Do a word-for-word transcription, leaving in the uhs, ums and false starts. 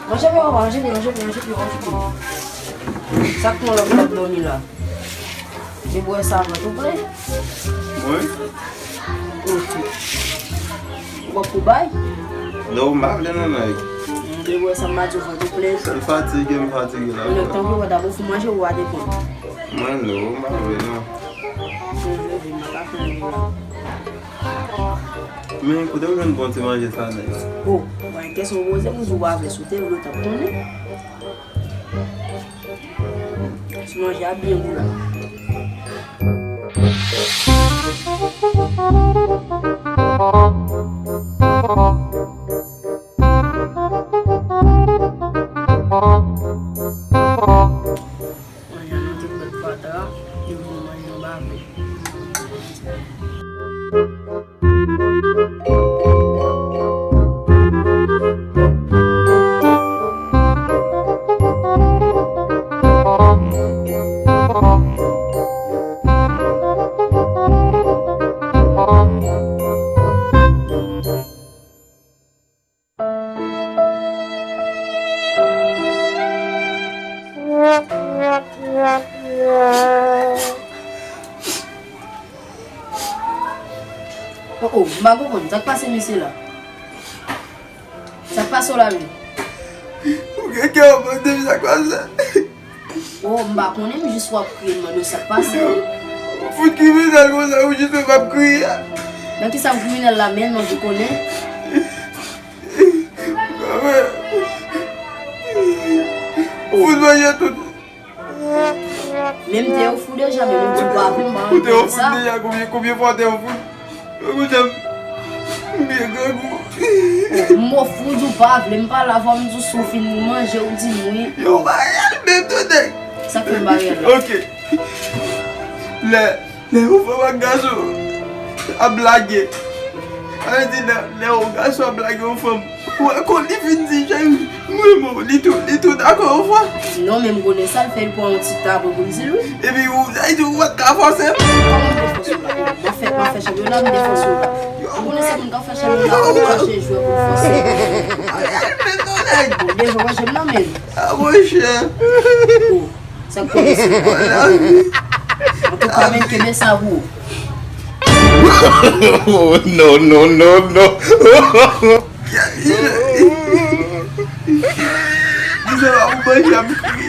Manje pye, papa, manje pye, manje pye, manje pye, manje pye. Sa k pran lòt lòt dòmi la? Te bwè sa avan tou pre. Mwen? Ou ap pou bay? Non, m pa vle non, nèg. Te bwè sa m pa di w fè tou pre. Sèl fatige m fatige la. Nèg tankou w ta pou fou manje ou a depan. Mwen non, m pa vle non. Mwen leve, m pa ka fè anyen la. Men, kote w jwenn bon ti manje sa, nèg? O, mwen kesyon w poze m, ou pa vle sou tele, ou t ap konnen. Ti manje a byen gou la. Manje a nan tout bèt fatra, yo vin manje yon bave. Oh, oh, m pa konprann. Sa k pase mesye la? Sa k pase w la menm? Ou gen kè w mande m sa k pase. Oh, m pa konnen, m jis wè w ap kriye, m mande w sa k pase. Ou fout kriminèl konsa, ou jis wè m ap kriye. Nan kisa m kriminèl la menm, non, ou konnen? Fout manje tout. Men m te ofri w deja, men m di w pa vle, m pa anvi sa. Ou te ofri m deja, konbyen, konbyen fwa w te ofri m? Ou te m, m byen grangou. M ofri w, di w pa vle, m pale avè w, m di w si w fin manje, ou di m wi. Yo, w pa reyèl menm tou, nèg. Sa k fè m pa reyèl la? Ok. Lè Lè yon fanm ak gason ap blage, sa vle di lè, lè yon gason ap blage yon fanm, ou wè kò li vin di, cheri, m renmen w, li tou, li tou dakò yon fwa. Non, men m konnen sa l fè, l pran yon ti tabou pou l di l wi. Epi ou, sa vle di ou pa t ka fòse m. Kòman m te fòse w la? M ap fè, m ap fè chanpyona, m te fòse w la. Ou konnen se moun k ap fè chanpyona, ou mache jwe pou fòse. Bon, devan manje m nan men. Ah, monchè. Sa k kote sa? Antouka, men kenbe sa pou ou. Oh, no, no, no, no. Di sa la pou manje ap kriye.